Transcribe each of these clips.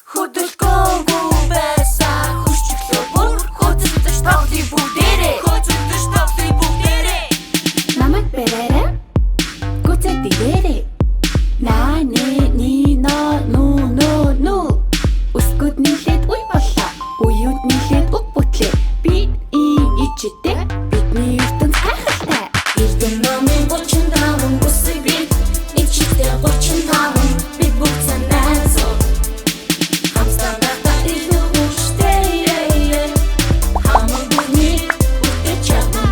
Хөдөлгөөнгүй байсан хүчглөө бүр хөөцөлдөж тоглоё бүгдээрээ. Хөөцөлдөж тоглоё бүгдээрээ. Намайг бэрээрэ. Гүцээ дэгээрэ. На нэ ни но ну но ну. Өсгүүд нийлээд үе боллоо. Үеүд нийлээд үг бүтлээ. Бид ийм ичтэй. Бидний ертөнц гайхалтай. Эрдэм номын 35 үсэг бид ичтэй 35 бид бүгд санаацуу. Хамсаа байхдаа илүү хүчтэй. Хамаг бүхнийг бүтээж чадна.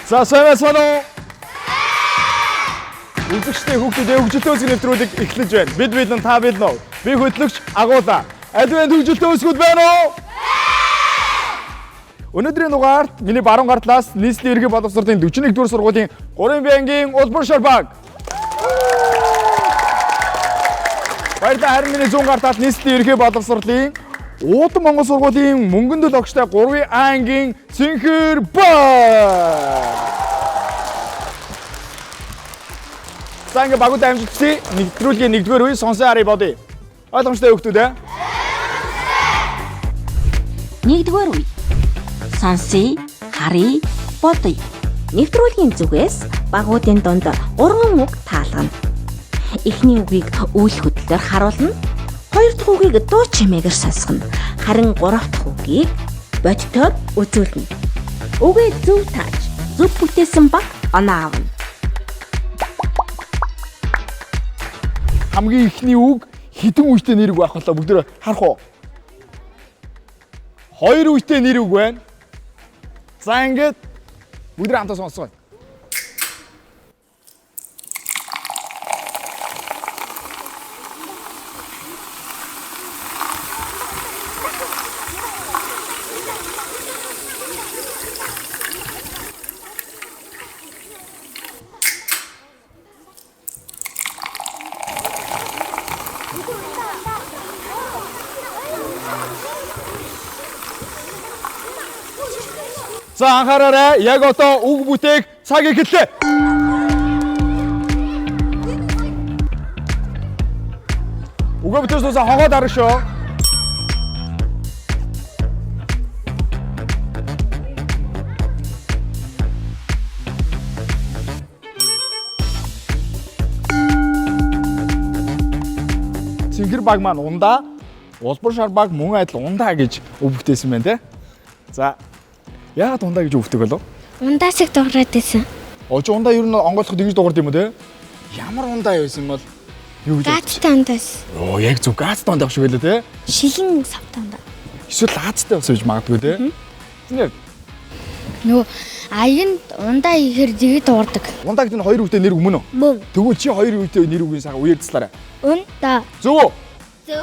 За сайн байцгаана уу? Үзэгчдээ хүүхдүүдээ хөгжилтэй өсгөх нэвтрүүлэг эхлэж байна. Бид бэлэн, та бэлэн үү? Би хөтлөгч Агуула. Аливаа хөгжилтэй өсгүүд байна уу? Өнөөдрийн дугаарт миний баруун гар талаас нийслэлийн ерөнхий боловсролын 41 дугаар сургуулийн 3 Б ангийн Улбар Шарбаг. Баярлалаа. Харин миний зүүн гар талд нийслэлийн ерөнхий боловсролын Уудам Монгол сургуулийн мөнгөн дөл огчтой 3 А ангийн Цэнхэр Баг. За ингээ багууд амжилт хүсье. Нэгдрүүлгийн нэгдүгээр үе сонсон харъя бодъё. Ойлгомжтой хүүхдүүд ээ. Нэгдүгээр үе. Сонсъё, харъя, бодъё. Нэвтрүүлгийн зүгээс багуудын дунд гурван үг таалгана. Эхний үгийг үйл хөдлөлөөр харуулна. Хоёр дахь үгийг дуу чимээгээр сонсгоно. Харин гурав дахь үгийг бодитоор үзүүлнэ. Үгээ зөв тааж, зөв бүтээсэн баг оноо авна. Хамгийн эхний үг хідэн үетэй нэр үг байх болоо бүгд харах уу? Хоёр үетэй нэр үг байна. За ингээд бүгд хамтаа сонсгоё. За анхаараарай. Яг одоо үг бүтээх цаг эхэллээ. Үгээ бүтээс тусаа хогоо дарах шүү. Цэнгэр баг маань ундаа, улбар шар баг мөн адил ундаа гэж үг бүтээсэн байна те. За яагаад ундаа гэж үг бүтэх болов? Ундаа шиг дуурайд байсан. Оо чи ундаа ер нь онгойлоход ингэж дуурд юм уу те? Ямар ундаа байсан юм бол юу гэж бодож- Газтай ундаас. Оо яг зөв газтай ундаа шиг байлаа те. Шилэн савтай ундаа. Эсвэл лаазтай болсон гэж магадгүй те. Тинэ Нөгөө аянд ундаа ихээр зэгэд дуурдаг. ундаа гэдэг нь хоёр үгтэй нэр үг мөн үү? Мөн. Тэгвэл чи хоёр үгтэй нэр үгийн сайхан үерцлаарай. Ундаа. Зөв үү? Зөв.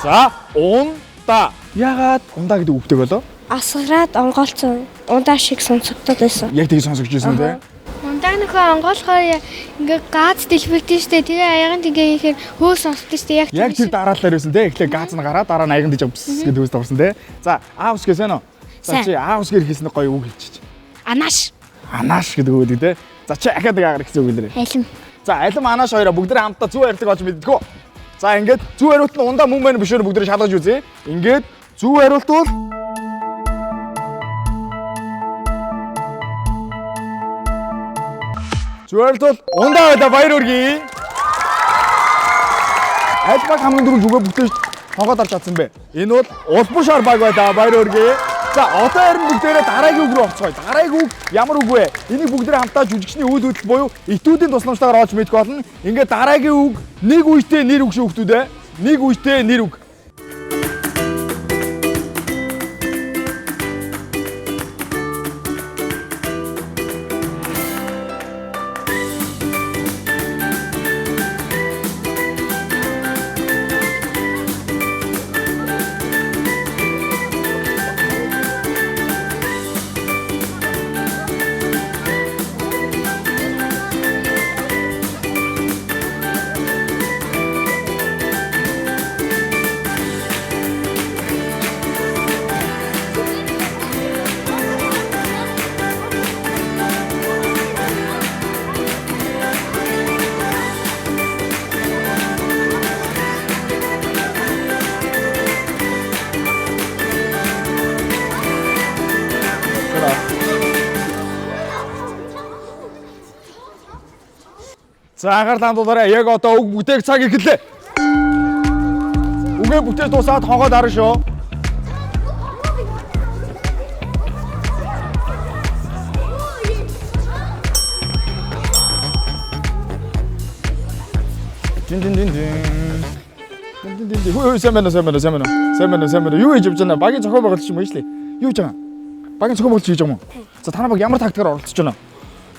За ундаа. Яагаад ундаа гэдэг үгтэй болов? Асгараад онгоолцсон ундаа шиг сонсогдоод байсан. Яг тийг сонсогч байсан те. Ундаа нөхөө онгойлохоор ингээ газ дэлбэгдэн штэ. Тэгээ аягаан тэгээ ихээр хөө сонсдсон штэ. Яг Яг тэр дараалалаар байсан те. Эхлээ газ нь гараад дараа нь аяган диж пс гэдэг үс давсан те. За А үсгээ сайн уу? За Сайн. чи А үсгээр хийсэн нэг гоё үг хэлчихэж. Анааш. Анааш гэдэг үг гэдэг те. За чи ахаад нэг агаар ихсэн үг хэлээрэй. Алим. За алим анааш хоёроо бүгд хамтдаа зүү хариултыг олж мэддэг үү? За ингээд зүү хариулт нь ундаа мөн байна биш үү бүгд шалгаж үзье. Ингээд зүү хариулт бол Зүү хариулт бол ундаа байлаа баяр хүргэе. Аль баг хамгийн түрүүнд зүгээ бүтээж тонгоод авч чадсан бэ? Энэ бол улбар шар баг байлаа баяр хүргэе. За одоо харин бүгдээрээ дараагийн үг рүү орцгоё. Дараагийн үг ямар үг вэ? Энийг бүгдээрээ хамтдаа жүжигчний үйл хөдлөл буюу этүүдийн тусламжтайгаар олж мэдэх болно. Ингээд дараагийн үг нэг үетэй нэр үг шүү хүмүүс ээ. Нэг үетэй нэр үг. За анхаарал хандуулаарай. Яг одоо үг бүтээх цаг эхэллээ. Үгээ бүтээж дуусаад хонхоо дарна шүү. Дин дин дин дин. Дин дин дин дин. Хөө хөө сайн байна уу сайн байна уу сайн байна уу. Сайн байна уу сайн байна уу. Юу хийж явж байна? Багийн зохион байгуулалт юм уу? Юу хийж байгаа? Багийн зохион байгуулалт хийж байгаа юм уу? За танай баг ямар тактикаар оролцож байна?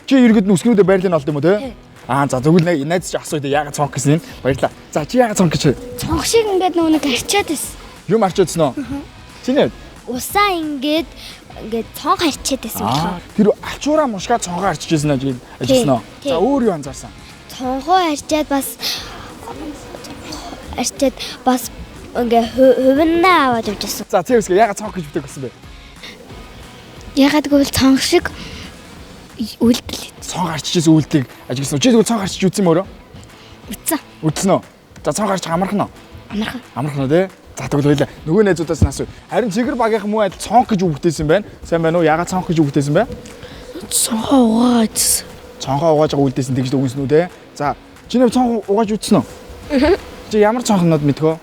Чи иргэд нь үсгнүүдээ байрлалыг нь олд юм уу те? Аа за тэгвэл найз чи асууя те яагаад цонх гэсэн юм? Баярлаа. За чи яагаад цонх гэж? Цонх шиг ингээд нөгөө нэг арчаад байсан. Юм арчаадсэн үү? Чиний Усаа ингээд ингээд цонх арчаад байсан Аа тэр алчуураа мушгаа цонхоо арчижсэн ажил ажилласан уу? Тий. За өөр юу анзаарсан? Цонхоо арчаад бас арчаад бас ингээ хувнаа аваад явж байсан. За цэвсгээ яагаад цонх гэж бүтээх гэсэн бэ? Ягаад гэвэл цонх шиг үйлдэл Цонх арчижсэн үйлдэлийг ажигласан. Чи тэгвэл цонх арчиж үзсэн юм өөрөө? үзсэн. Үзсэн үү? За цонх арчих амархан уу? Амархан. Амархан уу те? За тэгвэл хоёлаа нөгөө найзуудаас нь асуу. Харин цэгэр багийнхан муу адил цонх гэж үгдээсэн байна. Сайн байна уу? Яагаад цонх гэж үгдээсэн бэ? Цонхоо угаагаадсэн. Цонхоо угааж байгаа үлдээсэн тэгж л үгэнсэн үү те? За чиний цонх угааж үзсэн үү? Чи ямар цонхнод мэдхөө?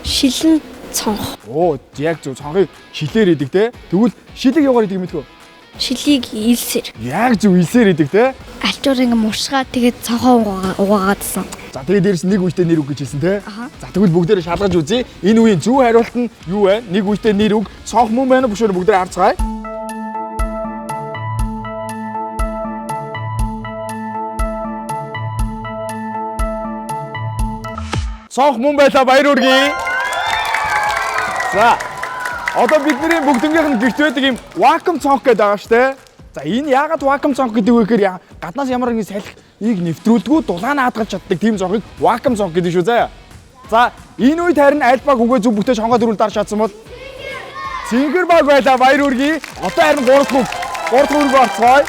Шилэн цонх. Оо яг зөв цонхыг шилээр идэг те. Тэгвэл шилэг юугаар идэг мэдхөө? Шилийг илсэр. Яг зөв илсээр идэг те. Алчуур ингээ мушгаа тэгээд цонхоо угаагаадсан. За тэгээд дээрс нэг үедээ нэр үг гэж хэлсэн те. За тэгвэл бүгдээрээ шалгаж үзье. Энэ үеийн зөв хариулт нь юу вэ? Нэг үедээ нэр үг цонх мөн байна уу биш үү? Бүгдээрээ харцгаая. Цонх мөн байлаа баяр хүргэе. За одоо бидний бүгднгийнх нь гэрт байдаг юм вакуум цонх гэдэг байгаа шүү дээ. За энэ яагаад вакуум цонх гэдэг вэ гэхээр гаднаас ямар нэгэн салхийг нэвтрүүлдэггүй дулаан хадгалж чаддаг тийм цонхыг вакуум цонх гэдэг шүү заяа. За энэ үед харин аль баг үгээ зөв бүтээж хонгоо дөрвөл дарж чадсан бол Цэнгэр баг байлаа баяр хүргэе. Одоо харин 3 дахь үг 3 дахь үг орцгоё.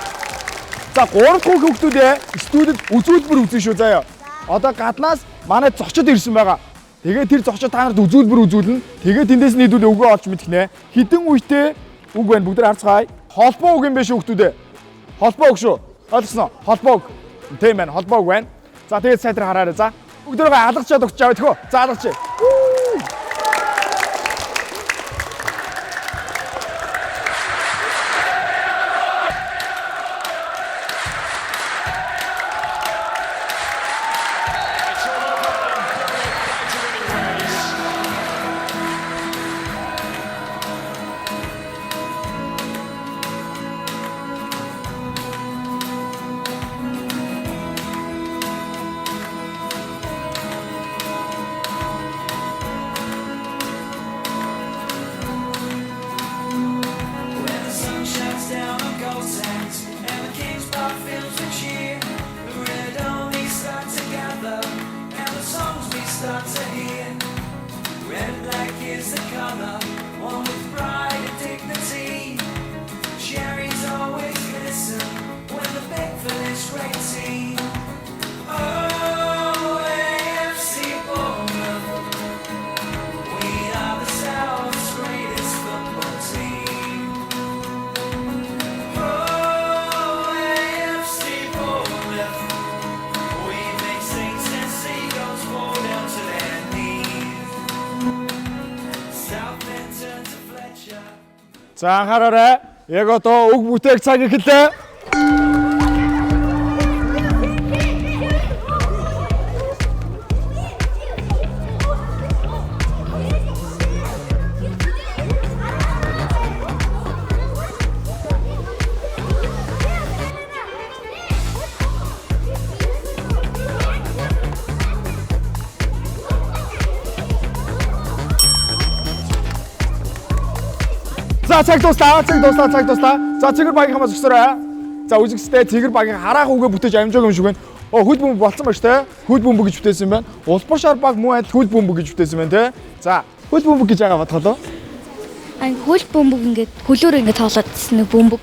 За 3 дахь үг хүүхдүүдээ студид үзүүлбэр үзэн шүү заяа. Одоо гаднаас манай зочид ирсэн байгаа. Тэгээд тэр зочид та нарт үзүүлбэр үзүүлнэ. Тэгээд тэндээс нь хэдүүлээ үгээ олж мэдэх нэ. Хідэн үедээ үг байна бүгд харцгаая. Холбоо үг юм биш хүүхдүүдээ. Холбоо үг шүү. Ойлгосноо? Холбоо үг. Тийм байна. Холбоо үг байна. За тэгээд сайтар хараарай за. Бүгдээрээ алгачаад өгч аваа тэхөө. За алгач. When the sun shines down on gold sands and the king's bar fills with cheer, the red we start to gather and the songs we start to hear. Red and black is the color, one with pride and dignity. Cherries always glisten when the big village great tea. Oh, AFC Bournemouth, we are the South's greatest football team. Oh, AFC Bournemouth, we make saints and seagulls fall down to their knees. Southend turn to Fletcher. За анхаараарай. Яг одоо үг бүтээх цаг эхэллээ. За цаг дуслаа, цаг дуслаа, цаг дуслаа. За цэгэр багийнхаа зогсоорой. За үзэгчтэй цэгэр багийн хараах үгээ бүтээж амжааг юм шиг байна. Оо хөл бөмбөг болцсон ба штэ. Хөл бөмбөг гэж бүтээсэн байна. Улбар шар баг муу адил хөл бөмбөг гэж бүтээсэн байна те. За хөл бөмбөг гэж яагаад бодголоо? А хөл бөмбөг ингээд хөлөөр ингээд тоглоод нэг бөмбөг.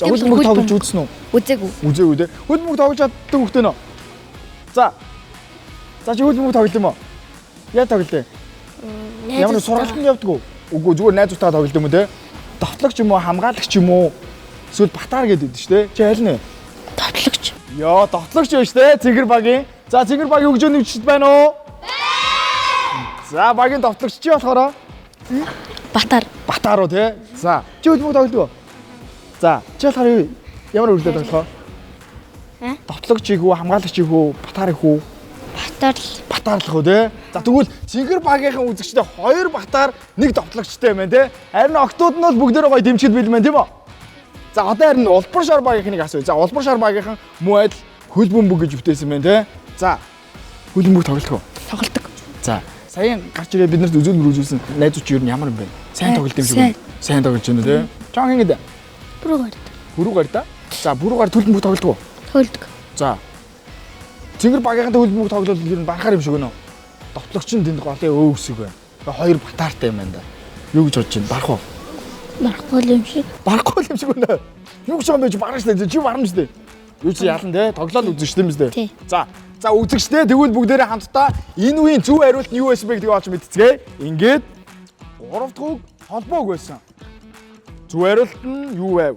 За хөл бөмбөг тоглож үзсэн үү? Үзээгүй. Үзээгүй те. Хөл бөмбөг тоглож чаддаг хүүхдээ нөө. За. За чи хөл бөмбөг тоглолт юм уу? Яа тоглолт? Ямар нэг сургалтанд явдаг уу? Үгүй зүгээр найзуудтайгаа тоглолт юм уу те? Довтлогч юм уу, хамгаалагч юм уу? Эсвэл батар гэдэг шүү те. Чи аль нэ? Довтлогч. Йоо, довтлогч байж тээ Цэнгэр багийн. За, Цэнгэр багийн хөгжөөн дэмжигчд байна уу? За, багийн довтлогч чи болохоор Батар. Батар уу те? За, чи хөлбөмбөг тоглодог уу? За, чи болохоор юу- ямар үргэлжлээ тоглох вэ? Довтлогч их үү, хамгаалагч их үү, батар их үү? Батар л. Батарлах уу те? За, тэгвэл Цэнгэр багийнхан үзэгчдээ хоёр батар, нэг довтлогчтой юм байна те? Харин октод нь бол бүгдээрээ гоё дэмжихэд бэлэн байна тийм үү? За, одоо харин Улбар шар багийнхныг асууя. За, Улбар шар багийнхан муу адил хөл бөмбөг гэж бүтээсэн байна те? За, хөл бөмбөг тоглох уу? Тоглодог. За, саяхан гарч ирээд бид нарт үзүүлмэр үзүүлсэн найзууд чи ер нь ямар юм бэ? Сайн тоглолт юм шиг байна. Сайн тоглож байна те. Чон ингэдэ. Бүрүү гард. Бүрүү гар да. За, бүрүү гар төлбөмбөг тоглодог уу? Тоглодог. За. Цэнгэр багийнхантай хөлбөмбөг тоглол ер нь барахаар юм шиг өнөө. Довтлогч нь тэнд голын өө хэсэг байна. Тэгээ хоёр батаартай юм байна да. Юу гэж бодож байна? Барах уу? Барахгүй л юм шиг. Барахгүй л юм шиг өнөө. Юу гэж байгаа юм бэ? Чи барна шүү дээ. Чи барна шүү дээ. Юу чи ялан те? Тоглоод үзэн шүү дээ юм Тий. дээ. За. За үзэгчдээ тэгвэл бүгдээрээ хамтдаа энэ үеийн зөв хариулт нь юу байсан бэ гэдгийг олж мэдцгээе. Ингээд гурав дахь үг холбоог байсан. Зөв хариулт нь юу вэ?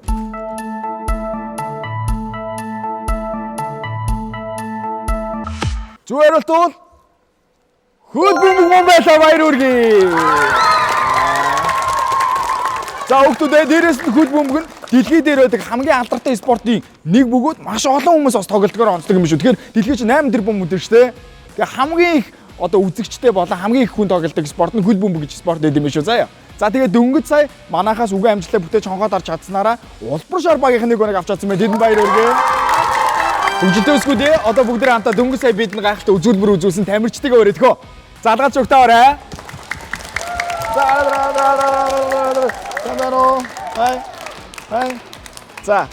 Зөв хариулт бол хөл бөмбөг мөн байлаа баяр хүргэе. За хүүхдүүдээ дээрээс нь хөл бөмбөг нь дэлхий дээр байдаг хамгийн алдартай спортын нэг бөгөөд маш олон хүмүүс бас тоглолтгоор онцдог юм шүү. Тэгэхээр дэлхий чинь 8 тэрбум хүн шүү дээ. Тэгээ хамгийн их одоо үзэгчтэй болон хамгийн их хүн тоглодог спорт нь хөл бөмбөг гэж спорт байд юм шүү. Заяа. За тэгээ дөнгөж сая манахаас үгэн амжилттай бүтээж хонхоод арч чадсанараа Улбар шар багийнх нэг оног авч чадсан байна. Тэдэнд баяр хүргэе. Хөгжилтэй өсгүүдээ одоо бүгд хамтаа дөнгөж сая бидэнд гайхалтай үзүүлбэр үзүүлсэн тамирчдыг өрөөдгөө. Залгаач угтаа орой. За сайн байна уу? Хай. Хай. За.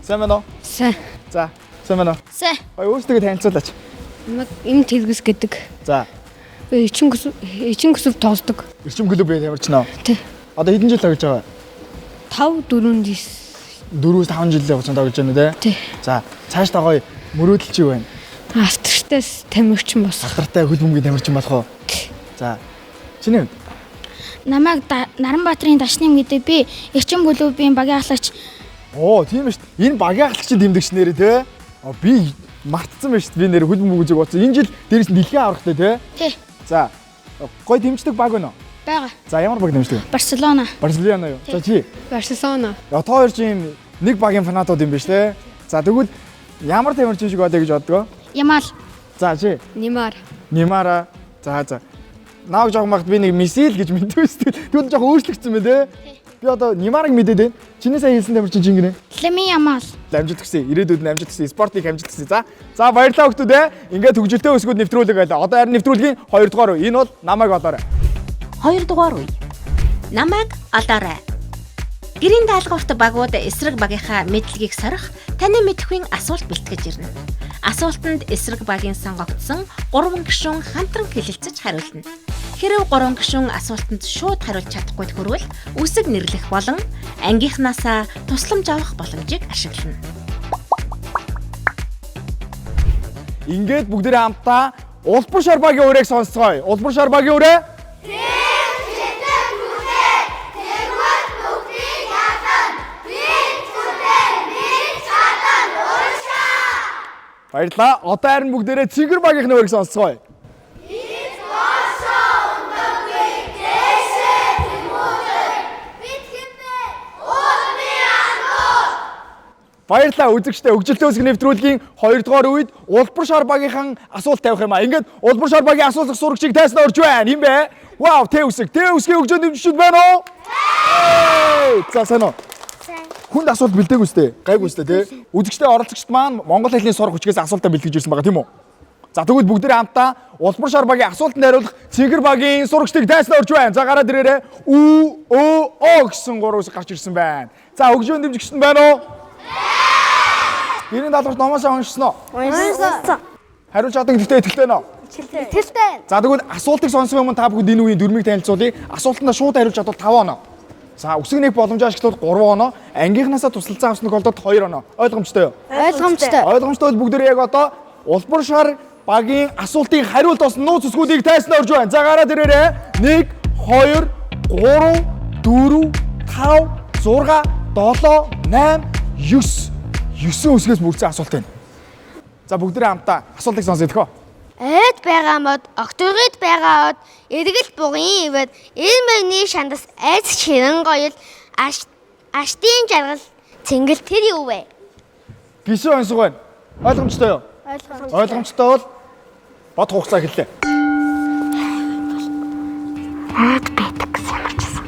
Сайн байна уу? Сайн. За. Сайн байна уу? Сайн. Ой өөрсдөө танилцуулаач. Намайг эм тэргэс гэдэг. За. Би эрчим клуб тоглодог. Эрчим клуб тамирчин аа. Тий. Одоо хэдэн жил тоглож байгаа? 5 4 9. 4-5 жилийн хугацаанд тоглож байна уу те? Тий. За, цааш та гоё мөрөөдөл чи юу байна? Автортай тамирчин босох. Алдартай хөл бөмбөгийн тамирчин болох уу? За. Чиний хувьд? Намайг Наранбаатарын дашним гэдэг би эрчим клубын багийн ахлагч. Оо, тийм ээ шүү дээ. Энэ багийн ахлагчийн тэмдэгч нэрээ те. А би мартцсан байна шүү дээ. Би нэр хөл бөмбөг үзег бодсон. Энэ жил дээрээс нь дэлхийн аврахтай те. Тий. За. Гой дэмждэг баг байна уу? Бага. За, ямар баг дэмждэг? Барселона. Барселона юу? За чи. Барселона. Я та хоёр чи юм нэг багийн фанатууд юм биш те. За, тэгвэл ямар тамирчин шиг байлаа гэж боддгоо? Ямал. За, чи. Немар. Немара. За, за. Нааг жоох магт би нэг Месси л гэж мэддэг шүү дээ. Тэгвэл жоох өөрчлөгдсөн байна те. Би одоо Немарыг мэдээд байна. Чиний сая хэлсэн тамирчин чинь гинэ. Ламин Ямал. Амжилт хүсье. Ирээдүйд нь амжилт хүсье. Спортыг амжилт хүсье. За. За баярлалаа хүмүүдээ. Ингээд хөгжилтэй өсгүүд нэвтрүүлэг байлаа. Одоо харин нэвтрүүлгийн 2 дугаар үе. Энэ бол намайг олоорой. 2 дугаар үе. Намайг олоорой. Гэрийн даалгаварт багууд эсрэг багийнхаа мэдлэгийг сорих таны мэдэхүйн асуулт бэлтгэж ирнэ. Асуултанд эсрэг багийн сонгогдсон 3 гишүүн хамтран хэлэлцэж хариулна. Хэрв 3 гишүүн асуултанд шууд хариулж чадахгүй тохирвол үсэг нэрлэх болон ангийнхнаасаа тусламж авах боломжийг ашиглана. Ингээд бүгдээрээ хамтдаа Улбар шар багийн урээг сонсцгоё. Улбар шар багийн үрээ. Баярлалаа. Одоо харин бүгдээрээ Цэнгэр багийнхны урээг сонсцгоё. Баярлалаа үзэгчдээ хөгжилтэй өсгөх нэвтрүүлгийн 2 дугаар үед Улбар шар багийнхан асуулт тавих юм а. Ингээд Улбар шар багийн асуулах сурагчийг тайснаа урьж байна. Хин бэ? Вау, Тэ үсэг. Тэ үсгийн хөгжөөнд дэмжигчд байна уу? За сайн уу? Хүнд асуулт бэлдээгүй сте. Гайгүй сте тий. Үзэгчдээ оролцогчд маань монгол хэлний сурах хүчгээс асуултаа бэлтгэж ирсэн байгаа тийм үү? За тэгвэл бүгдээрээ хамтдаа Улбар шар багийн асуултанд хариулах Цэнгэр багийн сурагчдыг тайснаа урьж байна. За гараад ирээрээ Ү Ө О гэсэн гурван үсэг гарч ирсэн байна. За хөгжөөнд дэмжигчд нь байна уу? Гэрийн даалгаварт номоосоо уншсан уу? Уншсан. Хариулж чаддаг гэдэгтээ итгэлтэй нөө. Итгэлтэй. За тэгвэл асуултыг сонсох өмнө та бүхэнд энэ үеийн дүрмийг танилцуулъя. Асуултандаа шууд хариулж чадвал 5 оноо. За үсэг нэг боломж ашиглавал 3 оноо, ангийнхнаасаа тусалцсан авсан тохиолдолд 2 оноо. Ойлгомжтой юу? Ойлгомжтой. Ойлгомжтой бол бүгдээрээ яг одоо Улбар шар багийн асуултын хариулт болсон нууц үсгүүдийг тайснаа орж байна. За гараад ирээрээ 1 2 3 4 5 6 7 8 9 9 үсгээс бүрдсэн асуулт байна. За бүгдээрээ хамтдаа асуултыг сонсъё тхөө. Ойд байгаа мод, огтургид байгаа од, эргэл бугын ивэд, эр мөрний шандас айц ширэн гоёл, аштын жаргал цэнгэл тэр юу вэ? Гисэн онсог байна. Ойлгомжтой юу? Ойлгомжтой. Ойлгомжтой бол бод хугацаа эхэллээ. Ойд байдаг гэсэн юм чийсэн.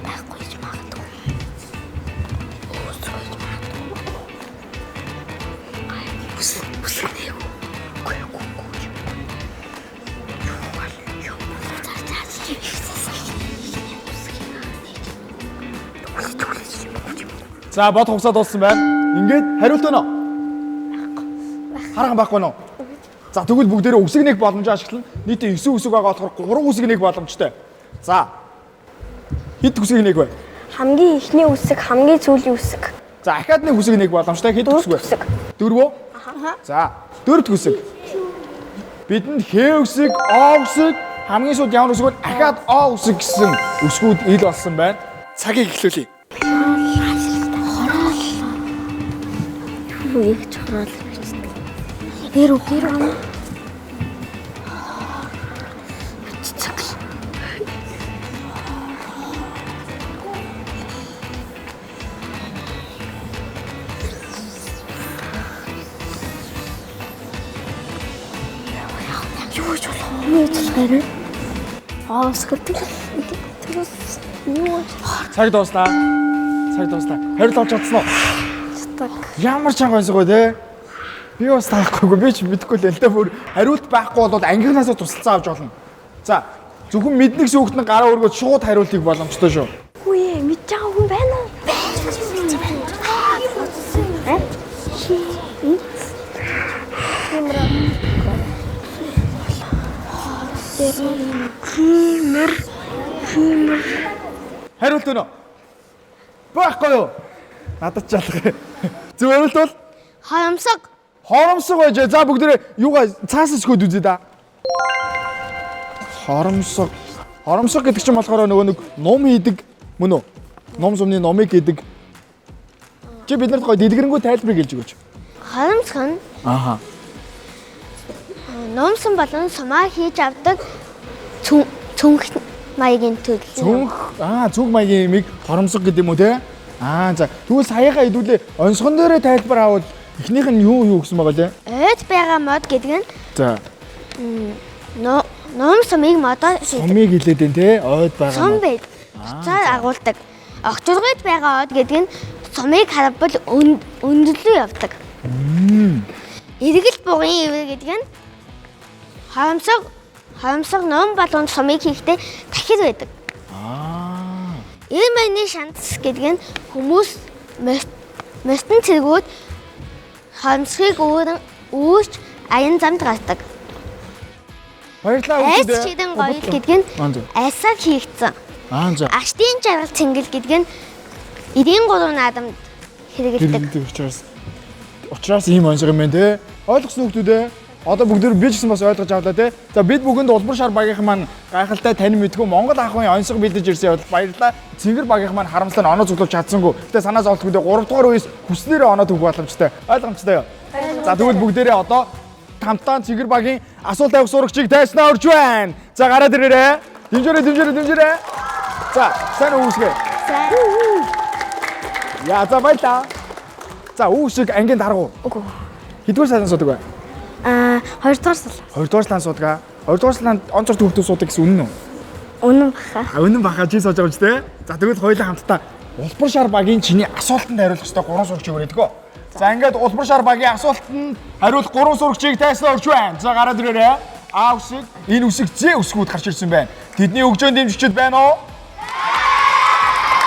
Байхгүй ч магадгүй. Үсгүй ч магадгүй. Үс нэг. Үгүй үгүй үгүй. Юу бол юу зарцаач чи. За бод хугацаа дууссан байна. Ингээд хариулт өнө. Харган байхгүй нөө. За тэгвэл бүгдээрээ үсэг нэг боломж ашиглана. Нийтдээ 9 үсэг байгаа болохоор 3 үсэг нэг боломжтой. За. Хэд үсэг нэг вэ? Хамгийн эхний үсэг, хамгийн сүүлийн үсэг. За ахаад нэг үсэг нэг боломжтой. Хэд үсэг вэ? Үсэг. Дөрөв үү? За, дөрөв үсэг. Бидэнд Х үсэг, О үсэг, хамгийн сүүлд ямар үсэг вэ? Ахаад О үсэг гэсэн үсгүүд ил болсон байна. Цагийг эхлүүлье. Юу их чухал бичдэг. Эр үг эр үг. Цэг. Юу ч болох вэ? Юу ч болох юм. Аа, скриптик. Тэрс юу Цаг дууслаа. Цаг дууслаа. Хариулт олж чадсан уу? чаддаг. Ямар чанга онсог вэ те? Би бас таахгүй, би ч мэдэхгүй л л дээ. Бүр хариулт байхгүй бол ангийнхнаасаа тусалцаа авч болно. За, зөвхөн мэднэ гэсэн хүүхэд нь гараа өргөөд шууд хариултыг боломжтой шүү. Үгүй ээ, мэдж байгаа хүн байна уу? Химэр химэр Хариулт өнө. Байхгүй юу? Надад ч алах. Зөв хариулт бол Хоромсог. хоромсог байж. За бүгдээрээ юугаа цаас өсгөөд үзье да. Хоромсог. Хоромсог гэдэг чинь болохоор нөгөө нэг нум хийдэг мөн үү? Нум сумны номыг хийдэг. Чи биднэрт гоё дэлгэрэнгүй тайлбарыг хэлж өгөөч. Хоромсог нь Ааха. нумсан болон сумаа хийж авдаг цүнх маягийн төрөл. Цүнх цүнх маягийн имийг хоромсог гэдэг юм уу те? Аа за тэгвэл саяхаа хэдүүлээ онцгон дээрээ тайлбар авал эхнийх нь юу гэсэн байгаа лээ? Ойд байгаа мод гэдэг нь За нум сумыг модоор хийдэг. сумыг хилээд байна те? Ойд байгаа Сум мод. байд. Буцаар агуулдаг. Огторгойд байгаа од гэдэг нь сумыг харбал өндөрлөө явдаг. Эргэл бугын ивэр гэдэг нь хоромсог ном болгонд сумыг хийхдээ тахир байдаг. Аа. Эр маяны шандас гэдэг нь хүмүүс морьтон цэргүүд хоромсгийг өөрч аян замд гардаг. Баярлалаа Айс хүүхдүүдээ. ширэн гоёл гэдэг нь Аа за. айсаар хийгдсэн. Аа за. Аштын жаргал цэнгэл гэдэг нь 93 наадамд хэрэгэлдэг. Хэрэглэдэг учраас ийм онцгой юм байна те. Ойлгосон хүүхдүүдээ. Одоо бүгд би ч гэсэн бас ойлгож авлаа те. За бид бүхэнд улбар шар багийнхан маань гайхалтай тань мэдхүү Монгол ахуйн онцгой бэлдэж ирсэн явдал баярлалаа. Цэнгэр багийнхан маань харамслаа нь оноо цуглуулж чадсангүй. Гэтэ санаа зовлтгүй 3 дугаар үеэс хүснээрээ оноо төгөх боломжтой. Ойлгомжтой юу? За тэгвэл бүгдээрээ одоо хамтдаа Цэнгэр багийн асуулт тавих сурагчийг тайснаа урьж байна. За гараад ирээрэй. Дэмжээрэй, дэмжээрэй, дэмжээрэй. За сайн уу үүсгээ. Яа за баярлалаа. За үүсэг ангийн дарга уу? Үгүй. Хэдвэр салан суудаг вэ? Аа, хоёрдугаар сал. Хоёрдугаар салан суудаг аа. Хоёрдугаар саланд онцор төвхтөө суудаг гэсэн үнэн үү? Үнэн баха. А үнэн баха чи сууж байгаа юм чи те. За тэгвэл хоёулаа хамтдаа Улбар шар багийн чиний асуултанд хариулах ёстой 3 сурагчийг өрөөдгөө. За ингээд Улбар шар багийн асуултанд хариулах 3 сурагчийг тайснаа өрч байна. За гараад ирээрэй. А үсэг, энэ үсэг З үсгүүд гарч ирсэн байна. Тэдний өгжөөн дэмжигчд байна уу?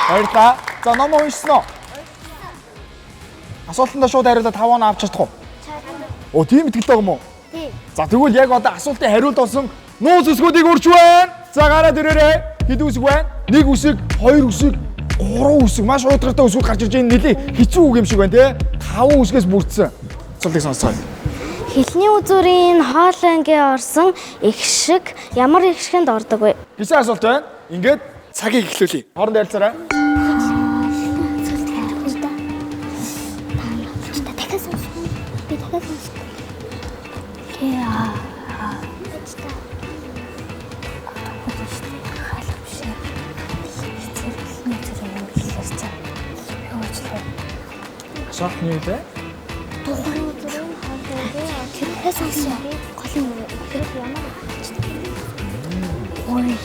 Баярлалаа. За номоо уншсан уу? Асуултандаа шууд хариулаад 5 оноо авч чадах уу? Оо тийм итгэлтэй байгаа юм уу? Тийм. За тэгвэл яг одоо асуултын хариулт болсон нууц үсгүүдийг үрч байна. За гараад ирээрэй. Хэд үсэг байна? 1 үсэг, 2 үсэг, 3 үсэг. Маш уутгартай үсгүүд гарч ирж энэ нэлээ хэцүү үг юм шиг байна те. 5 үсгээс бүрдсэн. Асуултыг сонсоё. Хэлний үзүүрийн хоолойнгээ орсон их шиг ямар их шигэнд ордог вэ? Гэсэн асуулт байна. Ингээд цагийг эхлүүлье. Хооронд ярилцаарай. Дахиад сонсох. К А А. Асуулт нь юу вэ? Тэр сонсоо. Голын үр. Тэр ямар Ой.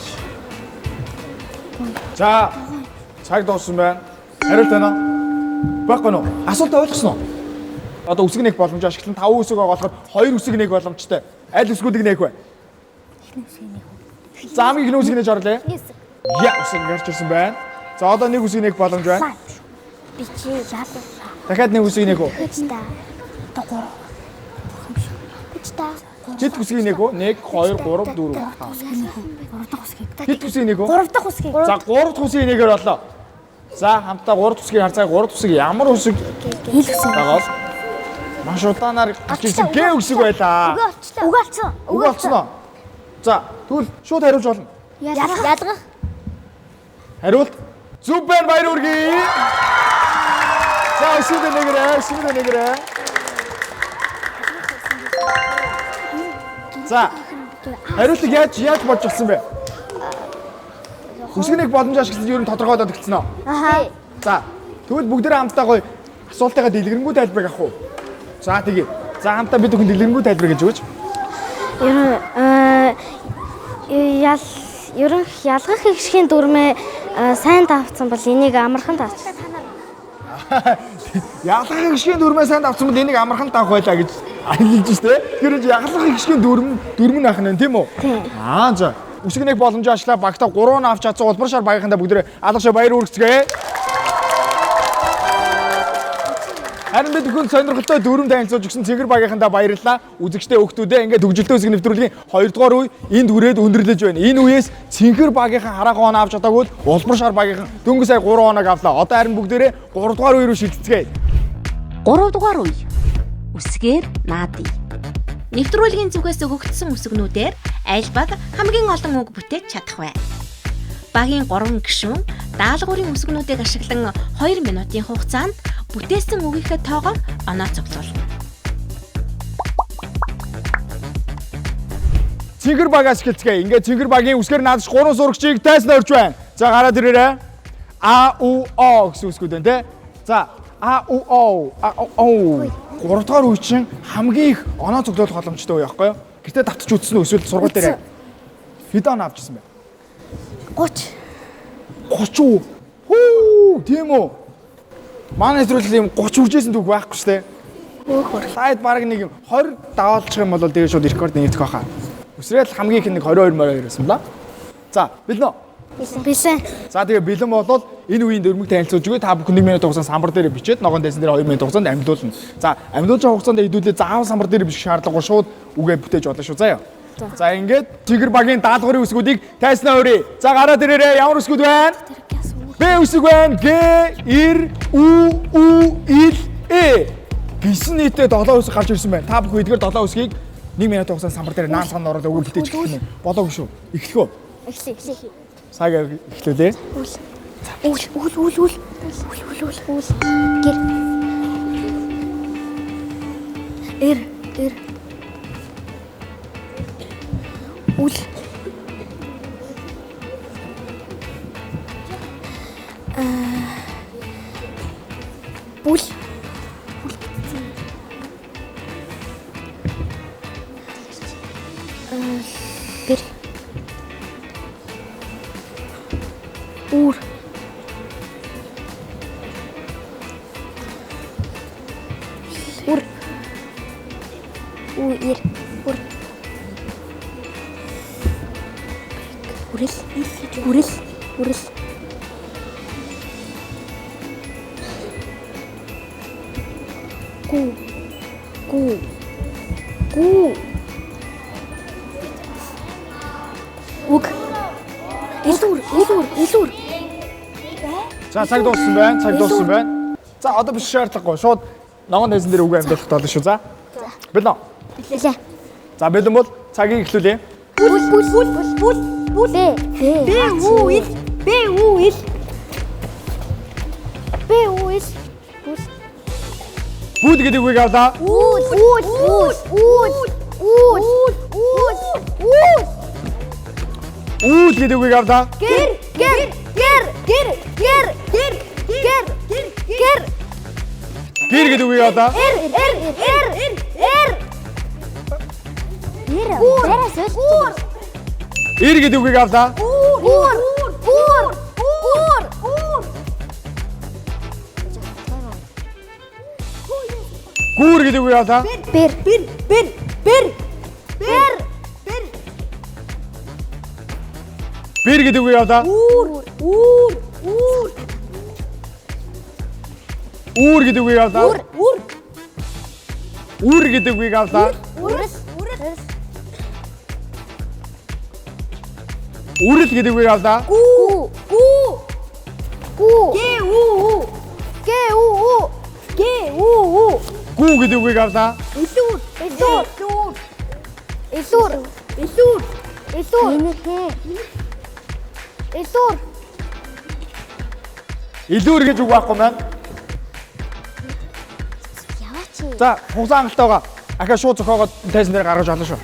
За цаг дууссан байна. Хариулт байна уу? Байхгүй нөө. Асуултаа ойлгосон уу? Одоо үсэг нээх боломж ашиглан 5 үсэг байгаа болохоор 2 үсэг нээх боломжтой. Аль үсгүүдийг нээх вэ? За хамгийн ихний үсгийг нээж орлоо. Я үсэг гарч ирсэн байна. За одоо нэг үсэг нээх боломж байна. Би чи яллаа. Дахиад нэг үсгийг нээх үү? Гэж та. Одоо 3. Гэж та. Хэд үсгийг нээх үү? 1 2 3 4 5. 3 дахь үсгийг. Хэд үсгийг нээх үү? 3 дахь үсгийг. За 3 дахь үсгийг нэгээр боллоо. За хамтдаа 3 дахь үсгийг харцгаая. 3 дахь үсэг ямар үсэг Ил үсэг. байгаа бол маш удаанаар гарч ирсэн Г үсэг байлаа. Үгүй олчлоо. Үгүй олцсон. Үгүй олцсон уу? За тэгвэл шууд хариулж болно. Ялгах. Ялгах. Хариулт зөв байна, баяр хүргэе. За өсөндөө нэгэрээ, өсөндөө нэгэрээ. За хариултыг яаж бодж авсан бэ? Үсгнийг боломж ашиглаж ер нь тодорхойлоод өгсөн үү? Аха. За тэгвэл бүгдээрээ хамтдаа гоё асуултынхаа дэлгэрэнгүй тайлбарыг авах уу? За тэгье. За хамтдаа бид бүхэн дэлгэрэнгүй тайлбар гэж өгөөч. Ер нь ял ерөнх ялгах хэгшгийн дүрмээ сайн давцсан бол энийг амархан давчихсан. Ялгах хэгшгийн дүрмээ сайн давсан бол энийг амархан давах байлаа гэж хэлж штэ. Тэр чинь ялгах хэгшгийн дүрм нь ах нь тийм үү? Аа за. Үсэг нэг боломж ашлаа багта 3 нь авч чадсан улбар шар багийнхандаа бүгдээрээ алгашаа баяр хүргэцгээе. Харин бид бүхэн сонирхолтой дүрм танилцуулж өгсөн цэнгэр багийнхандаа баярлалаа. Үзэгчдээ өгтүүдээ ингээд төгжилтэй үсэг нэвтрүүлгийн 2 дугаар үе энд хүрээд өндөрлөж байна. Энэ үеэс цэнгэр багийнхан хараахан оноо авч чадаагүй л улбар шар багийнхан дөнгөж сая 3 оноог авлаа. Одоо харин бүгдээрээ 3 дугаар үе рүү шилжицгээе. 3 дугаар үе. Үсгээр наадъя. Нэвтрүүлгийн зүгээс өгөгдсөн үсгнүүдээр аль баг хамгийн олон үг бүтээж чадах вэ? Багийн 3 гишүүн даалгаврын үсгнүүдийг ашиглан 2 минутын хугацаанд бүтээсэн үгийнхээ тоогоор оноо цуглуулна. Цэнгэр багаас эхэлцгээе. Ингээд цэнгэр багийн үсгээр наадах 3 сурагчийг тайснаа урьж байна. За гараад ирээрэй. А У О гэсэн үсгүүд байна те. За А У О А У О. 3 дугаар үе чинь хамгийн их оноо цуглуулах боломжтой үе байхгүй юу? Гэртээ давтаж үтсэн үү эсвэл сургууль дээр хэд оноо авчихсан бэ? 30. 30 үү? Хүү, тийм үү? Манай нэвтрүүлэг ийм 30 үржсэн түүх байхгүй шүү дээ. Таад баг нэг юм 20 даваалчих юм бол тэгээ шууд рекорд нэгдэх байхаа. Өсрөөл хамгийн их нэг 22 22 байсан бла. За, бэлнэ үү? Бэлэн. За тэгээ бэлэн болвол энэ үеийн дөрмөг танилцуулж өгье. Та бүхэн 1 минут хугацаанд самбар дээр бичээд ногоон дайсан дээр 2 минут хугацаанд амьлуулна. За, амьлуулж байгаа хугацаанд хэдүүлээ заавал самбар дээр бичих шаардлагагүй шууд үгээ бүтээж болно шүү. Заяа. За ингээд Тигр багийн даалгаврын үсгүүдийг тайснаа өрье. За гараад ирээрэй. Ямар үсгүүд байна? Б үсэг байна. Г, Р, У, У, Л, Э. Гэсэн нийтдээ 7 үсэг гарч ирсэн байна. Та бүхэн эдгээр 7 үсгийг 1 минут хугацаанд самбар дээр наан сан ороод өгөө бүтээж эхлэх нь. Болоогүй шүү. Эхлэх үү? Эхлэе, эхлэе. Цаг эхлүүлээ. Үл, үл, үл, үл. Үл, үл, үл, үл. Гэр. Эр, эр. Үл. Бүл. Гэр. Үр. Үр. У ир. Үр. Үрэл. Үрэл. Үрэл. Гү. Гү. Гү. Үг. Илүүр, илүүр, илүүр. За цаг дууссан байна. Цаг дууссан байна. За одоо биш шаардлагагүй. Шууд ногоон дайсан дээр үгээ амьдлах болно шүү. За. Бэлэн. Бэлээ. За бэлэн бол цагийг эхлүүлье. Бүл, бүл, бүл, бүл, бүл. Б. Б У Л Б У Л Б У Л Бүл. Бүл гэдэг үгийг авлаа. Үл. Үл. Үл. Үл. Үл. Үл. Үл. Үүл гэдэг үгийг авлаа. Гэр. Гэр. Гэр. Гэр. Гэр. Гэр. Гэр. Гэр. Гэр гэдэг үгийг авлаа. Эр. Эр. Эр. Эр. Эр. Гүр. Эр гэдэг үгийг авлаа. Гүр. Гүр. Гүр. Гүр. Гүүр гэдэг үгийг авлаа. Бэр. Бэр. Бэр. Бэр. Бэр. Бэр. Бэр гэдэг үгийг авлаа. Үүр. Үүр. Үүр. Үүр гэдэг үгийг авлаа. Үр. Үр. Үр гэдэг үгийг авлаа. Үрэл. Үрэл. Үрэл гэдэг үгийг авлаа. Гүү. Гүү. Гүү. Г У У. Г У У. Г У У. Гүү гэдэг үгийг авлаа. Илүүр. Илүүр. Илүүр. Илүүр. Илүүр. Илүүр. Илүүр гэж үг байхгүй маань. Яваач. За, хугацаа хангалттай байгаа. Ахаа шууд зохиогоод тайзан дээр гаргаж олно шүү.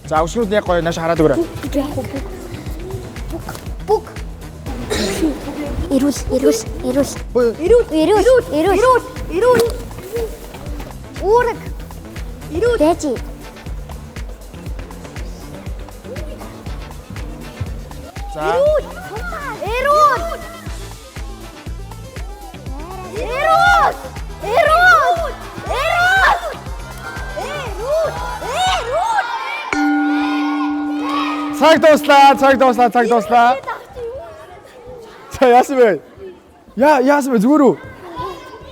За, өсгөнүүд нь яг гоё нааш хараад өгөөрэй. Бүг. Эрүүл, эрүүл, эрүүл. Эрүүл, эрүүл, эрүүл, эрүүл. Үүрэг. Эрүүл. Байж. За. Эрүүл. Эрүүл. Эрүүл. Эрүүл. Эрүүл. Эрүүл. Эрүүл. Цаг дууслаа, цаг дууслаа, цаг дууслаа. За, яасан бэ? Яасан бэ? Зүгээр үү?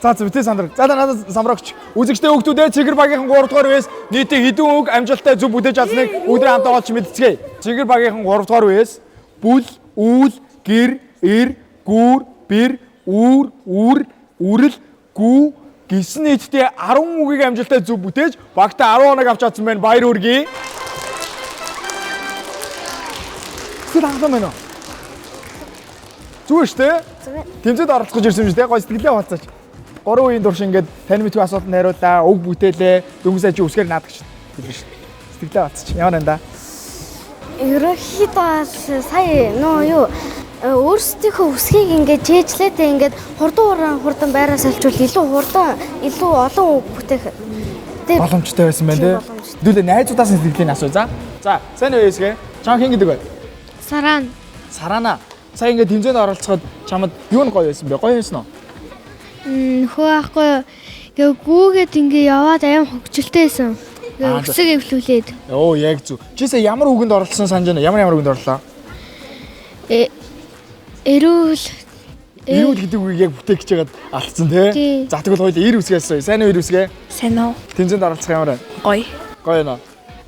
За, битээ сандраг. За, надад самрагч. Үзэгчтэй хүүхдүүдээ Цэнгэр багийнхан 3 дугаар үеэс нийтийн хэдэн үг амжилттай зөв бүтээж чадсныг бүгдээ хамтаа олж мэдцгээе. Цэнгэр багийнхан 3 дугаар үеэс бүл, үүл, гэр, эр, гүүр, бэр, үүр, үр, үрэл, гүү гэсэн нийтдээ 10 үгийг амжилттай зөв бүтээж багтаа 10 оног авч чадсан байна. Баяр хүргэе. Сэтгэл хангалуун байна уу? Зүгээр шүү дээ. Тэмцээнд оролцох гэж ирсэн юм шүү дээ. Гой сэтгэлээ хуваалцаач. 3 үеийн турш ингээд тань мэдгүй асуултанд хариуллаа, өг бүтээлээ, дөнгөж сая чи үсгээр наадаг шүү дээ. Сэтгэлээ хуваалцаач. Ямар байна да? Ерөнхийдөө бол сая нөө юу өөрсдийнхөө үсгийг ингээд чэйжлээдээ ингээд хурдан байраас олчвол илүү хурдан, илүү олон үг бүтээх боломжтой байсан байна тий. Хэдүүлээ найзуудаас нь сэтгэлийг асуу. За. За, сайн уу эсгээ? Чам хэн гэдэг вэ? Саран. Сарана. Сая ингээд тэмцээнд оролцоход чамд юу нь гоё байсан бэ? Гоё байсан уу? Хөө аахгүй. Ингээ гүүгээд ингээ яваад аим хөгжилтэй байсан. Аа, за. Өсөг эвлүүлээд. Оо, яг зү. Чи сая ямар үгэнд оролцсон санаж байна? Ямар үгэнд орлоо? Эрүүл. Эрүүл гэдэг үгийг яг бүтээх гэж байгаад алдсан тий. Тий. За тэгвэл хоёул эр үсгээс сая. Сайн уу эр үсгээ? Сайн уу? Тэмцээнд оролцох ямар байна? Гоё. Гоё нөө.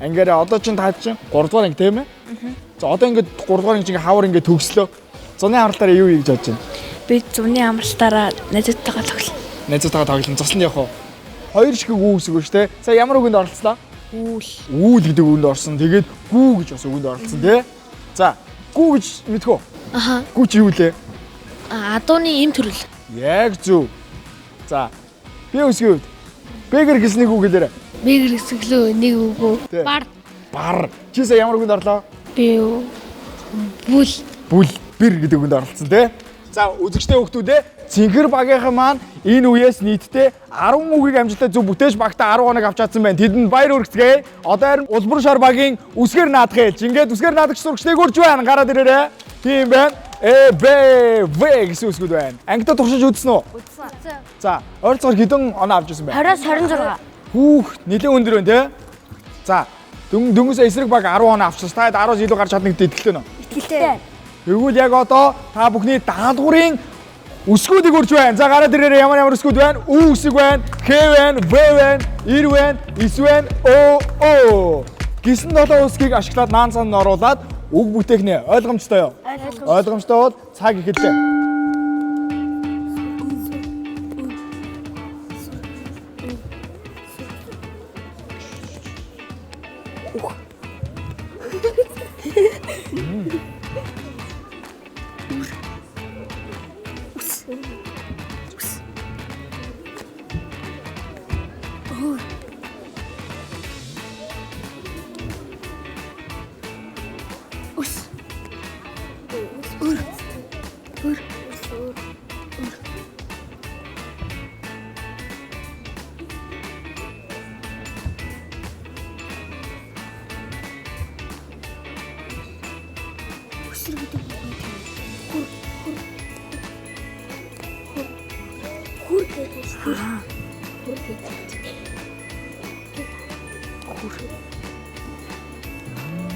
Ангиараа одоо чинь та чинь 3 дугаар анги тийм ээ? За одоо ингээд 3 дугаар анги чинь хавар ингээд төгслөө. Зуны амралтаараа юу хийж бодож байна? Би зуны амралтаараа найзуудтайгаа тоглоно. Найзуудтайгаа тоглоно. Цусланд явах уу? Хоёр шиг үг үсэг шүү дээ. Сая ямар үгэнд оролцлоо? Үүл. Үүл гэдэг үгэнд орсон. Тэгээд гүү гэж бас үгэнд оролцсон тий. За, гүү гэж мэдэх үү? Аха. Гүү чи юу лээ? Адууны им төрөл. Яг зөв. За, би үсгийн хувьд Бэгэр гэсэн нэг үг хэлээрэй. Бэгэр хэсэглөө нэг үг үү? Тий. Бар. Бар. Чи сая ямар үгэнд орлоо? Би бүл. Бүл, бэр гэдэг үгэнд оролцсон тий. За, үзэгчтэй хүүхдүүдээ Цэнгэр багийнхан маань энэ үеэс нийтдээ 10 үгийг амжилттай зөв бүтээж багтаа 10 хоног авч чадсан байна. Тэдэнд баяр хүргэцгээе. Одоо харин Улбар шар багийн үсгээр наадах хэлж. Ингээд үсгээр наадагч сурагчдыг урьж байна. Гараад ирээрэй. Тийм байна. Э Б В гэсэн үсгүүд байна. Ангидаа туршиж үзсэн үү? Үзсэн. За, ойрцоор хэдэн оноо авч ирсэн бэ? 20-26. Хүүх, нэлээд өндөр байна те. За, дөнгөсөө эсрэг баг 10 оноо авчихсан. Та 10-аас илүү гарч чадна гэдэгт итгэлтэй нөө. Итгэлтэй. Тэгвэл яг одоо та бүхний даалгаврын өсгүүдийг үрж байна. За гараад ирээрэй ямар өсгүүд байна? Ү үсэг байна, Х байна, В байна, Р байна, С байна, О О. Гэсэн 7 үсгийг ашиглаад наан цаанд нь оруулаад үг бүтээх нэ. Ойлгомжтой юу? Ойлгомжтой бол цаг эхэллээ.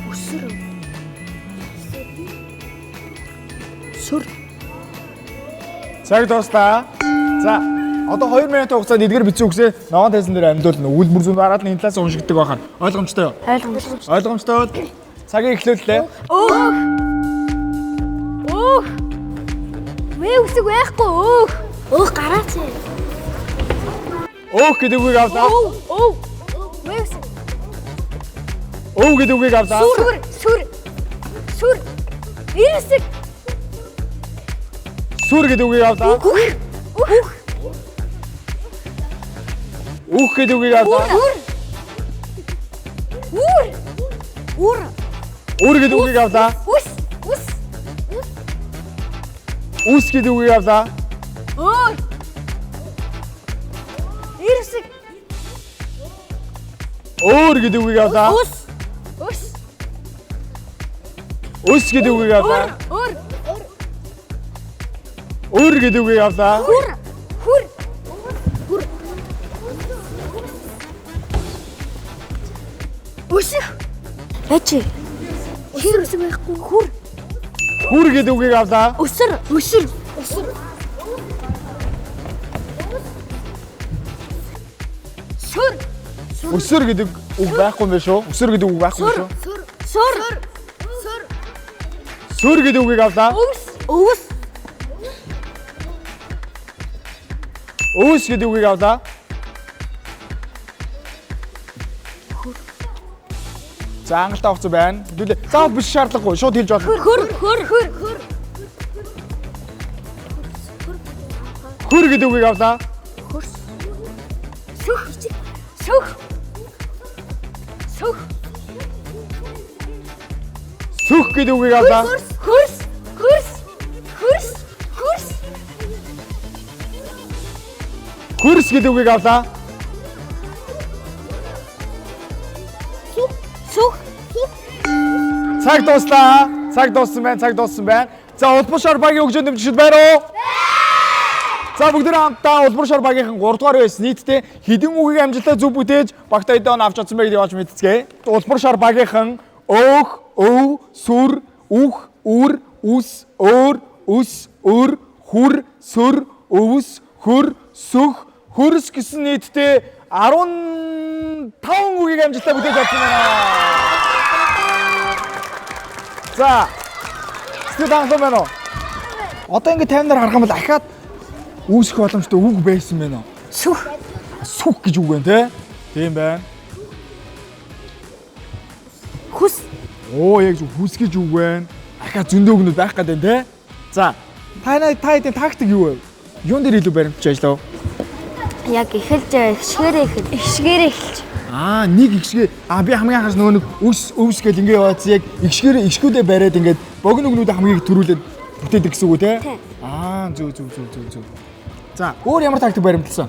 Өсөр. Сүр. Цаг дуслаа. За, одоо 2 минутын хугацаанд эдгээр бичсэн үгсээ ногоон тайзан дээр амьдуулна. Өгүүлбэр зүүн дараад нь энэ талаас уншигддаг байхаа. Ойлгомжтой юу? Ойлгомжтой. Ойлгомжтой бол цагийг эхлүүллээ. Өөх. Өөх. Вэ үсэг байхгүй өөх. Өөх гараач. Өөх гэдэг үгийг авлаа. Өв, өв. Вэ үсэг. Өв гэдэг үгийг авлаа. Сүр, сүр. Сүр. Ирсэг. Сүр гэдэг үгийг авлаа. Үх. Үх. Үх гэдэг үгийг авлаа. Үр. Үр. Үр. Үр гэдэг үгийг авлаа. Үс. Үс. Үс гэдэг үгийг авлаа. Өөр. Ирсэг. Өөр гэдэг үгийг авлаа. Үс. Үс. Өс гэдэг үгийг авлаа. Өөр. Өөр гэдэг үгийг авлаа. Хүр. Хүр. Хүр. Өсөх. Бачи. Хэр өсөг байхгүй. Хүр. Хүр гэдэг үгийг авлаа. Өсөр. Өсөр. Өсөр. Сүр. Өсөр гэдэг үг байхгүй юм байна шүү. Өсөр гэдэг үг байхгүй юм шүү. Сүр. Сүр. Сүр. Сүр гэдэг үгийг авлаа. Өвс. Өвс. Өвс гэдэг үгийг авлаа. За хангалттай хугацаа байна. Хэдүүлээ. Заавал биш шаардлагагүй. Шууд хэлж болно. Хөр. Хөр. Хөр. Хөр. Хөр гэдэг үгийг авлаа. Хөрс. Сүх. Сүх. Сүх. Сүх гэдэг үгийг авлаа. Хөрс. Хөрс. Хөрс. Хөрс. Хөрс. Хөрс гэдэг үгийг авлаа. Сүх. Цаг дуслаа. Цаг дууссан байна. Цаг дууссан байна. За Улбар шар багийн хөгжөөнд дэмжигчид байна уу? За бүгд хамтдаа Улбар шар багийнхан 3 дугаар байс нийтдээ хэдэн үгийг амжилттай зөв бүтээж багтаа хэдэн он авч чадсан бэ гэдгийг олж мэдцгээе. Улбар шар багийнхан өөх, өв, сүр, үх, үр, үс, өөр, өс, өр, хүр, сүр, өвс, хөр, сүх, хөрс гэсэн нийтдээ 15 үгийг амжилттай бүтээж чадсан байна. За. Сэтгэл хангалуун байна уу? Одоо ингэ таймнаар харах юм бол ахаад үүсэх боломжтой үг байсан байна уу? Сүх. Сүх гэж үг байна те? Тийм байна. Хүс. Оо яг зөв хүс гэж үг байна. Ахаад зөндөө үгнүүд байх гэдэг те? За. Та хэдийн тактик юу вэ? Юун дээр илүү баримтч ажиллав? Яг эхэлж ихшгээрээ эхэл. Ихшгээрээ эхэлж. Аа нэг ихшгээ аа би хамгийн анхаас нөгөө нэг өс өвс гэл ингэ яваадсан яг ихшгээр ихшгүүдээ бариад ингээд богино үгнүүдээ хамгийн их төрүүлээд бүтээдэг гэсэн үг үү те? Аа зөв зөв зөв зөв зөв. За өөр ямар тактик баримтлсан?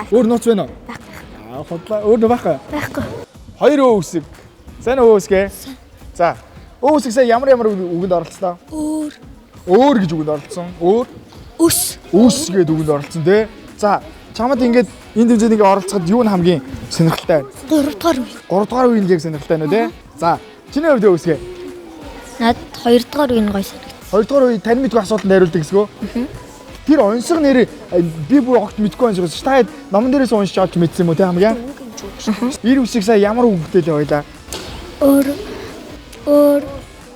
Өөр нууц байна уу? Аа худлаа өөр нөө байхгүй. Байхгүй. Хоёр өө үсэг. Сайн уу үсгэ? За өө үсэг сая ямар ямар үгэнд оролцлоо? Өөр. Өөр гэж үгэнд оролцсон. Өөр. Өс. Өс гэдэг үгэнд оролцсон те. За чамд ингээд энэ тэмцээнд ингээд оролцоход юу нь хамгийн сонирхолтой вэ? 3 дугаар үе. 3 дугаар үеийн яг сонирхолтой байна уу те? За чиний хувьд юу үсгэ? Над 2 дугаар үе нь гоё санагдсан. 2 дугаар үе тань мэдгүй асуултанд хариулдаг гэсэн үү? Тэр онцгой нэр би бүр огт мэдгүй онцгой байсан. Та хэд номон дээрээс уншиж олж мэдсэн юм уу те хамгийн? Ир үсэг сая ямар үг бүтээлээ байлаа? Өөр. Өөр.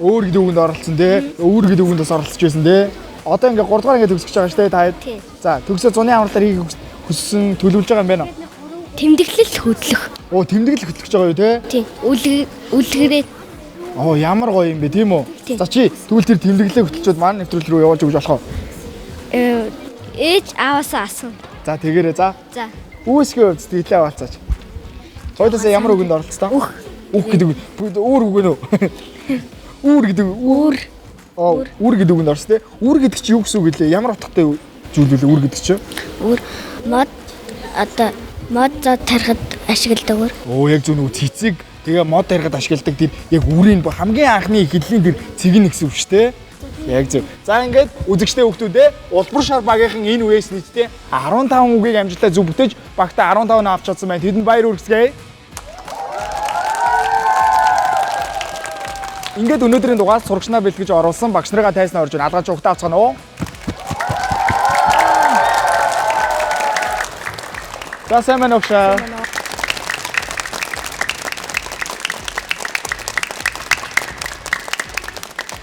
Өөр гэдэг үгэнд оролцсон те. Өөр гэдэг үгэнд бас оролцож байсан те. Одоо ингээд 3 дугаар ингээд төгсөж байгаа шүү дээ та хэд. За төгсөө зуны амралтаар хийх хүссэн төлөвлөж байгаа юм байна уу? Тэмдэглэл хөдлөх. Оо тэмдэглэл хөтлөх гэж байгаа юу те? Тийм. Үлгэрээ. Оо ямар гоё юм бэ тийм үү? За чи тэгвэл тэр тэмдэглэлээ хөтлөчөөд манай нэвтрүүлэг рүү явуулж өгч болох уу? Ээж ааваасаа асууна. За тэгээрэй за. За. Үүсгийн хувьд сэтгэлээ аваалцаач. Хоёулаасаа ямар үгэнд оролцсон? Үх. Үх гэдэг үг. Өөр үг гэнэ үү? Үүр гэдэг Үр. Оо, үр гэдэг үгэнд орсон тий. Үр гэдэг чи юу гэсэн үг гэлээ? Ямар утгатай зүйл вэ үр гэдэг чи? Үр мод одоо мод зод тарихад ашигладаг үр. Оо, яг зөв нөгөө цэцэг тэгээ мод тарихад ашигладаг тэр яг үрийн хамгийн анхны эхлэлийн тэр цэг нь гэсэн үг шүү дээ. Яг зөв. За ингээд үзэгчтэй хүүхдүүдээ улбар шар багийнхан энэ үеэс нийтдээ 15 үгийг амжилттай зөв бүтээж багтаа 15 авч чадсан байна. Тэдэнд баяр хүргэцгээе. Ингээд өнөөдрийн дугаард сурагчнаа бэлтгэж оруулсан багш нарыгаа тайснаа орж байна. Алгаж угтаа авцгаана уу? За сайн байна уу багшаа?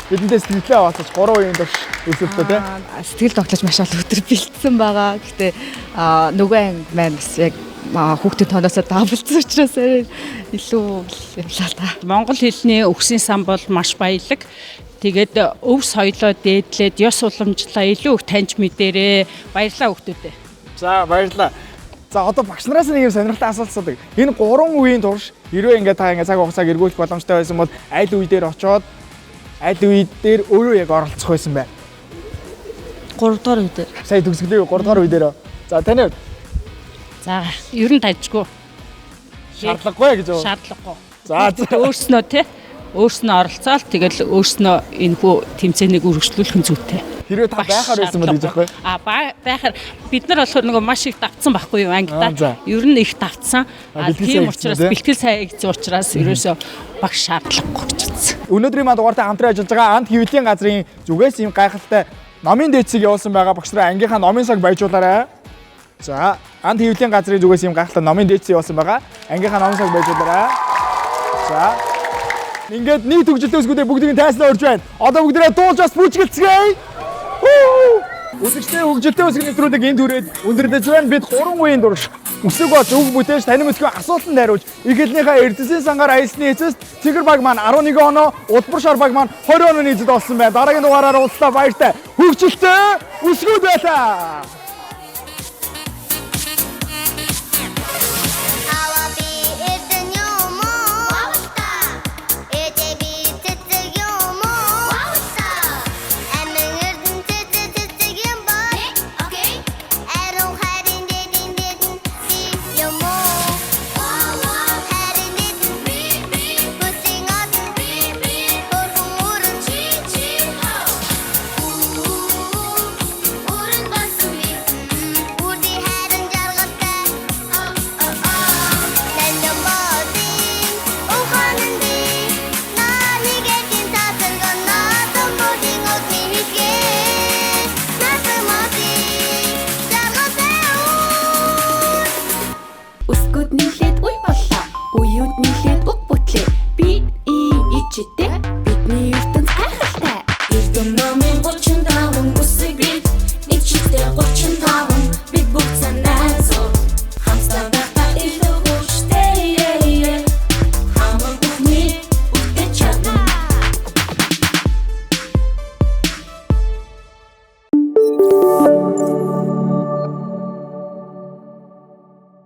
Бидэнтэй сэтгэлээ хаваалцаж 3 үеийн турш өсөлтөө тий. Сэтгэл тоглож маш олон өдөр бэлдсэн байгаа. Гэхдээ нөгөө анги маань бас яг хүүхдийн тоноосоо даблцсан учраас илүү юмлаа та. Монгол хэлний өгсөн сан бол маш баялаг. Тэгээд өв соёлоо дээдлээд ёс уламжлалаа илүү их таньж мэдээрээ. Баярлалаа хүүхдүүдээ. За баярлалаа. За одоо багш нараас нэг юм сонирхолтой асуулт асуудаг. Энэ 3 үеийн турш хэрвээ ингээд та ингээд цаг хугацааг эргүүлэх боломжтой байсан бол аль үе дээр очоод аль үе дээр өөрөө яг оролцох байсан бэ? 3 дугаар үе дээр. Сая төгсгөлөө 3 дугаар үе дээр. За таны хувьд? За ер нь тажгүй. Шаардлагагүй гэж юу? Шаардлагагүй. За өөрснөө те өөрснөө оролцоол тэгэл өөрснөө энэхүү тэмцээнийг үргэлжлүүлэх нь зүйтэй. Хэрвээ та байхаар байсан бол гэж аахгүй? А байхаар бид нар болохоор нөгөө маш их давтсан байхгүй юу ангидаа. Ер нь их давтсан. Тийм учраас бэлтгэл сайн хийгдсэн учраас ерөөсөө багш шаардлагагүй гэж үзсэн. Өнөөдрийн маань дугаартай хамтран ажиллаж байгаа Ант хэвлэлийн газрын зүгээс ийм гайхалтай номын дээдсийг явуулсан байгаа багш нараа ангийнхаа номын саг баяжуулаарай. За Ант хэвлэлийн газрын зүгээс ийм гайхалтай номын дээдсийг явуулсан байгаа. Ангийнхаа номын саг баяжуулаарай. За ингээд нийт хөгжилтэй өсгүүдээ бүгдийг нь тайснаа урьж байна. Одоо бүгдээрээ дуулж бас бүжгэлцгээе. Үзэгчдээ хөгжилтэй өсгөх нэвтрүүлэг энд хүрээд өндөрлөж байна. Бид 3 үеийн турш өсөг болж өг бүтээж танин мэдгүй асуултанд хариулж их хэлнийхээ эрдэсийн сангаар аялсны эцэст Цэгэр баг маань 11 оноо, Улбар шар баг маань 20 онооны эзэд болсон байна. Дараагийн дугаараар уулзлаа, баяртай. Хөгжилтэй өсгүүд байлаа.